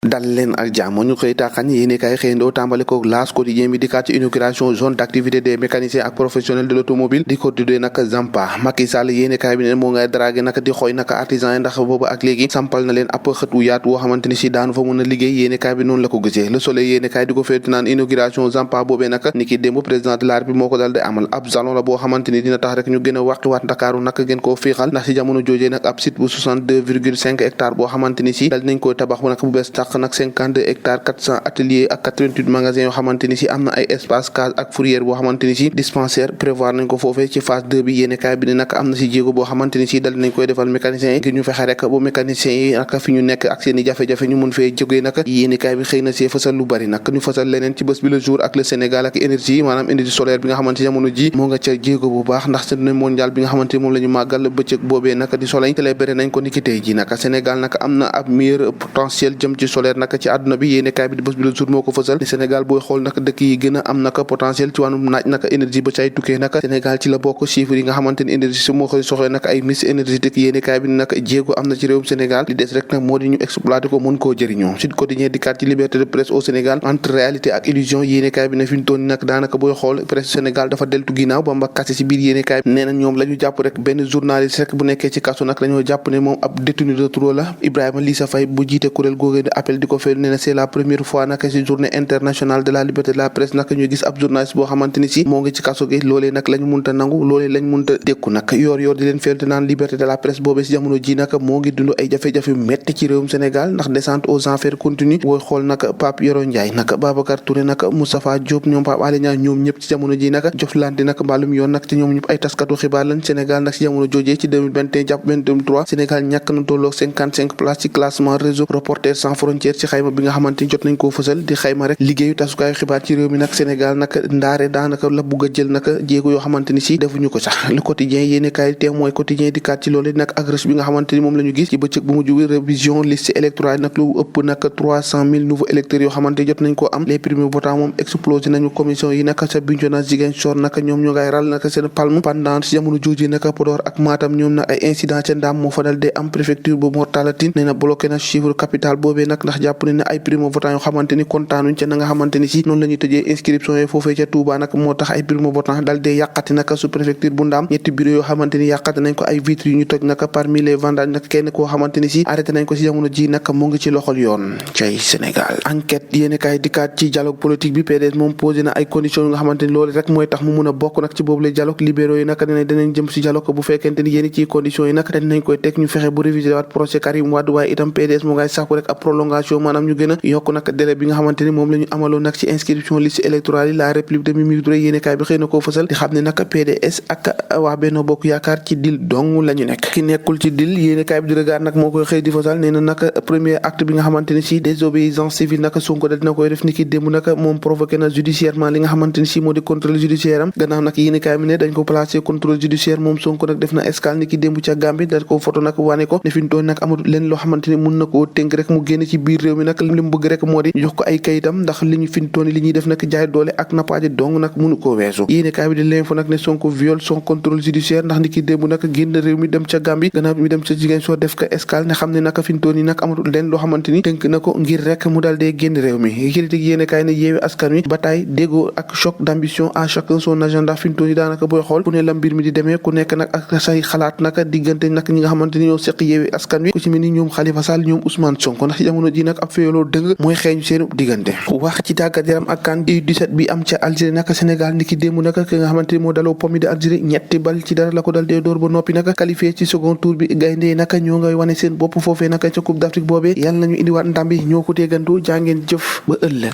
dal leen ak jàmm ñu xëy taaxan yéenekaay xëyandoo tàmbale ko L'As quotidien bi dikkaat ci inauguration zone d'activité des mécaniciens ak professionnels de l'automobile di ko tuddee nag Zampa. Macky Sall yéenekaay bi ne moo ngay dragué nag di xooy nag artisan yi ndax boobu ak léegi sampal na leen ab xët wu yaatu woo xamante ni si daanu fa mën a liggéey yéenekaay bi noonu la ko gisee. Le Soleil yéenekaay di ko féetu naan inauguration Zampa boobee nag ni ki démb président de la République moo ko dal di amal ab salon la boo xamante ni dina tax rek ñu gën a wàqiwaat Ndakaaru nag gën koo fiixal ndax si jamono joojee nag ab site bu 62,5 hectares boo xamante ni si dal nañ koy tabax bu nag bu bees tàq nag 52 hectares 400 ateliers ak 88 magasins yoo xamante ni si am na ay espace case ak fourrière boo xamante ni si dispensaire prévoir nañ ko foofee ci phase 2 bi yéenekaay bi ne nag am na si jéego boo xamante ni si dal nañ koy defal mécaniciens yi ngir ñu fexe rek bu mécaniciens yi nag fi ñu nekk ak seen i jafe-jafe ñu mun fee jógee nag yéenekaay bi xëy na see fësal lu bari nag ñu fësal leneen ci bés bi le jour ak le Sénégal ak énergie maanaam énergie solaire bi nga xamante jamono ji moo nga ca jéego bu baax ndax journée mondiale bi nga xamante ni moom la ñu màggal bëccëg boobee nag di soleil célébré nañ ko niki tey ji nag Sénégal nag am na ab meilleur potentiel jëm ci solaire nag ci àdduna bi yéenekaay bi di bés bi le jour moo ko fësal ni Sénégal booy xool nag dëkk yi gën a am nag potentiel ci wàllum naaj nag énergie ba cay tukkee nag Sénégal ci la bokk chiffres yi nga xamante ni énergie si moo koy soxee nag ay miss énergétique yéenekaay bi nag jéego am na ci réewum Sénégal li des rek nag moo di ñu exploiter ko mën koo jëriñoo Sud Quotidien dikkaat ci liberté de presse au Sénégal entre réalité ak illusion yéenekaay bi ne fi ñu toon nag daanaka booy xool presse Sénégal dafa deltu ginnaaw ba mba kase si biir yéenekaay bi nee na ñoom la ñu jàpp rek benn journaliste rek bu nekkee ci kaso nag dañoo jàpp ne moom ab détenu de trop la Ibrahima Lissa Faye bu jiite kuréel googee di appel di ko fay nee na c'est la première fois nag ci journée internationale de la liberté de la presse nag ñuy gis ab journaliste boo xamante ni si moo ngi ci kaso gi loolee nag lañ munta nangu loolee lañ munta dékku nag yoor di leen felte naan liberté de la presse boobee si jamono ji nag moo ngi dund ay jafe-jafe metti ci réewum Sénégal ndax descente aux enfers continue booy xool nag Pape Yoro Ndiaye nag Babacar Touré nag Moustapha Diop ñoom Pape Alé Niang ñoom ñëpp ci jamono ji nag joflante nag mbaalum yoon nag ci ñoom ñëpp ay taskatu xibaar lañ Sénégal nag ci jamono joojee ci 2021 jàpp 2023 Sénégal ñàkk na tolloog 55 places ci classement réseau Reporters sans frontières ci xayma bi nga xamante ni jot nañ koo fësal di xayma rek liggéeyu tasukaayu xibaar ci réew mi nag Sénégal nag ndaare daanaka la bugg a jël nag jéego yoo xamante ni si defuñu ko sax le quotidien yéene kaay Témoin quotidien di kaat ci loolu nag ak rush bi nga xamante ni moom la ñu gis ci bëccëg bu mujj bi révision liste électorale nag lu ëpp nag 300,000 nouveaux électeurs yoo xamante jot nañ ko am les primo votants moom explosé nañu commission yi nag sa Bignona Ziguinchor nag ñoom ñoo ngay ral nag seen palme pendant si jamono jooju nag Podor ak Matam ñoom nag ay incident ca Ndam moo fa dal de am préfecture bu Mortalatin nee na bloqué na chiffre capital boobee nag ndax jàpp ne ay primo votants yoo xamante ni kontaanuñ ca na nga xamante ni si noonu la ñuy tëjee inscription yi foofee ca Touba nag moo tax ay primo votants dal de yàqati nag sous préfecture bu Ndam ñetti bureau yoo xamante ni yàqati nañ ko ay vitres yu ñu toj nag parmi les vendages nag kenn koo xamante ni si arrêté nañ ko si jamono ji nag mu ngi ci loxol yoon cay Sénégal enquête yéeni kaay dikkaat ci dialogue politique bi PDS moom posé na ay conditions yu nga xamante ni loolu rek mooy tax mu mun a bokk nag ci boobu la dialogue libéraux yi nag ne danañ jëm si dialogue bu fekkente ni yéeni ci conditions yi nag dinañ koy teg ñu fexe bu réviser waat procès Karim Wade waaye itam PDS moo ngay sàkku rek ab prolongation maanaam ñu gën a yokk nag délai bi nga xamante ni moom la ñu amaloon nag ci inscription liste électorale yi la république de Mimi Touré yéeni kaay bi xëy na koo fësal di xam ne nag PDS ak waa Benno Bokk Yaakaar ci dil dong la ñu nekk ki nekkul ci dil yéeni kaay bi di regard nag moo koy xëy di fësal nee na nag premier acte bi nga xamante ni si désobéissance civile nag Sonko dina koy def ni ki démb nag moom provoqué na judiciairement li nga xamante ni si moo di contrôle judiciaire am gannaaw nag yéeni kaay bi ne dañ ko placé contrôle judiciaire moom Sonko nag def na escale ni ki démb ca Gambie dal ko photo nag wane ko ne fi ñu toon nag amatul leen loo xamante ni mun na koo tënk rek mu génn ci biir réew mi nag li mu bëgg rek moo di jox ko ay kayitam ndax li ñu fi ñu toon li ñuy def nag jaay doole ak nappaaje dong nag mënu koo weesu yéeni kaay bi di l'info nag ne Sonko viole son contrôle judiciaire ndax ni ki démb nag génn réew mi dem ca Gambie gannaaw bi mi dem ca Ziguinchor def ko escale ne xam ne nag fi ñu toon yi nag amatul leen loo xamante ni tënk na ko ngir rek mu dal dee génn réew mi critique yéeni kaay ne yeewi askan wi bataille déggoo ak choc d'ambition à chacun son agenda fi ñu toon yi daanaka booy xool ku ne la mbir mi di demee ku nekk nag ak say xalaat nag diggante nag ñi nga xamante ni ñoo seq yeewi askan wi ku ci mel ni ñoom Khalifa Sall ñoom Ousmane Sonko ndax ci jamono ji nag ab féyaloo dëgg mooy xeeñu seenu diggante wax ci tàggat yaram ak CAN U17 bi am ca Algérie nag Sénégal ni ki démb nag ki nga xamante ni moo daloo pomi de Algérie ñetti bal ci dara la ko dal dee door ba noppi nag qualifié ci second tour bi gaynde nag ñoo ngay wane seen bopp foofee nag ca Coupe d'Afrique boobee yàlla nañu indiwaat ndam bi ñoo ko teegandu jàngeen jëf ba ëllëg